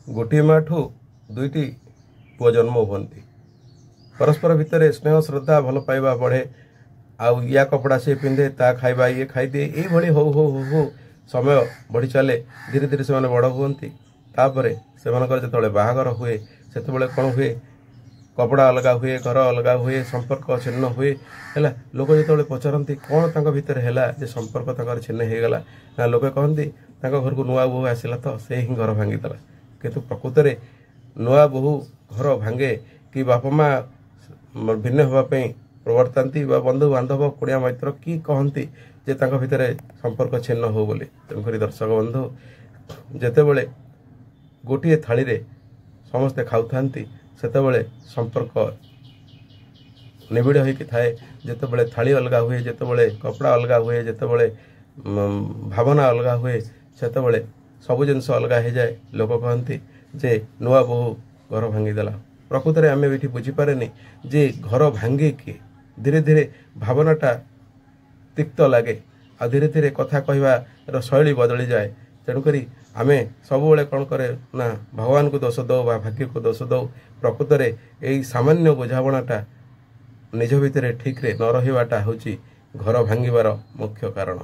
ଗୋଟିଏ ମାଆଠୁ ଦୁଇଟି ପୁଅ ଜନ୍ମ ହୁଅନ୍ତି। ପରସ୍ପର ଭିତରେ ସ୍ନେହ, ଶ୍ରଦ୍ଧା, ଭଲ ପାଇବା ବଢ଼େ। ଆଉ ୟା କପଡ଼ା ସିଏ ପିନ୍ଧେ, ତା ଖାଇବା ଇଏ ଖାଇଦିଏ। ଏଇଭଳି ହଉ ହଉ ହଉ ହଉ ସମୟ ବଢ଼ି ଚାଲେ। ଧୀରେ ଧୀରେ ସେମାନେ ବଡ଼ ହୁଅନ୍ତି। ତାପରେ ସେମାନଙ୍କର ଯେତେବେଳେ ବାହାଘର ହୁଏ, ସେତେବେଳେ କ'ଣ ହୁଏ? କପଡ଼ା ଅଲଗା ହୁଏ, ଘର ଅଲଗା ହୁଏ, ସମ୍ପର୍କ ଛିନ୍ନ ହୁଏ। ହେଲା, ଲୋକ ଯେତେବେଳେ ପଚାରନ୍ତି କ'ଣ ତାଙ୍କ ଭିତରେ ହେଲା ଯେ ସମ୍ପର୍କ ତାଙ୍କର ଛିନ୍ନ ହେଇଗଲା, ନା ଲୋକେ କହନ୍ତି ତାଙ୍କ ଘରକୁ ନୂଆ ବୋହୂ ଆସିଲା ତ, ସେ ହିଁ ଘର ଭାଙ୍ଗିଦେଲା। କିନ୍ତୁ ପ୍ରକୃତରେ ନୂଆ ବୋହୂ ଘର ଭାଙ୍ଗେ କି ବାପା ମା ଭିନ୍ନ ହେବା ପାଇଁ ପ୍ରବର୍ତ୍ତାନ୍ତି, ବା ବନ୍ଧୁବାନ୍ଧବ, କୁଣିଆ ମୈତ୍ର କି କହନ୍ତି ଯେ ତାଙ୍କ ଭିତରେ ସମ୍ପର୍କ ଛିନ୍ନ ହଉ ବୋଲି? ତେଣୁକରି ଦର୍ଶକ ବନ୍ଧୁ, ଯେତେବେଳେ ଗୋଟିଏ ଥାଳିରେ ସମସ୍ତେ ଖାଉଥାନ୍ତି, ସେତେବେଳେ ସମ୍ପର୍କ ନିବିଡ଼ ହୋଇକି ଥାଏ। ଯେତେବେଳେ ଥାଳି ଅଲଗା ହୁଏ, ଯେତେବେଳେ କପଡ଼ା ଅଲଗା ହୁଏ, ଯେତେବେଳେ ଭାବନା ଅଲଗା ହୁଏ, ସେତେବେଳେ ସବୁ ଜିନିଷ ଅଲଗା ହେଇଯାଏ। ଲୋକ କହନ୍ତି ଯେ ନୂଆ ବୋହୂ ଘର ଭାଙ୍ଗିଦେଲା। ପ୍ରକୃତରେ ଆମେ ଏଇଠି ବୁଝିପାରେନି ଯେ ଘର ଭାଙ୍ଗେ କିଏ? ଧୀରେ ଧୀରେ ଭାବନାଟା ତିକ୍ତ ଲାଗେ, ଆଉ ଧୀରେ ଧୀରେ କଥା କହିବାର ଶୈଳୀ ବଦଳିଯାଏ। ତେଣୁକରି ଆମେ ସବୁବେଳେ କ'ଣ କରେ ନା ଭଗବାନଙ୍କୁ ଦୋଷ ଦେଉ ବା ଭାଗ୍ୟକୁ ଦୋଷ ଦେଉ। ପ୍ରକୃତରେ ଏଇ ସାମାନ୍ୟ ବୁଝାମଣାଟା ନିଜ ଭିତରେ ଠିକ୍ରେ ନ ରହିବାଟା ହେଉଛି ଘର ଭାଙ୍ଗିବାର ମୁଖ୍ୟ କାରଣ।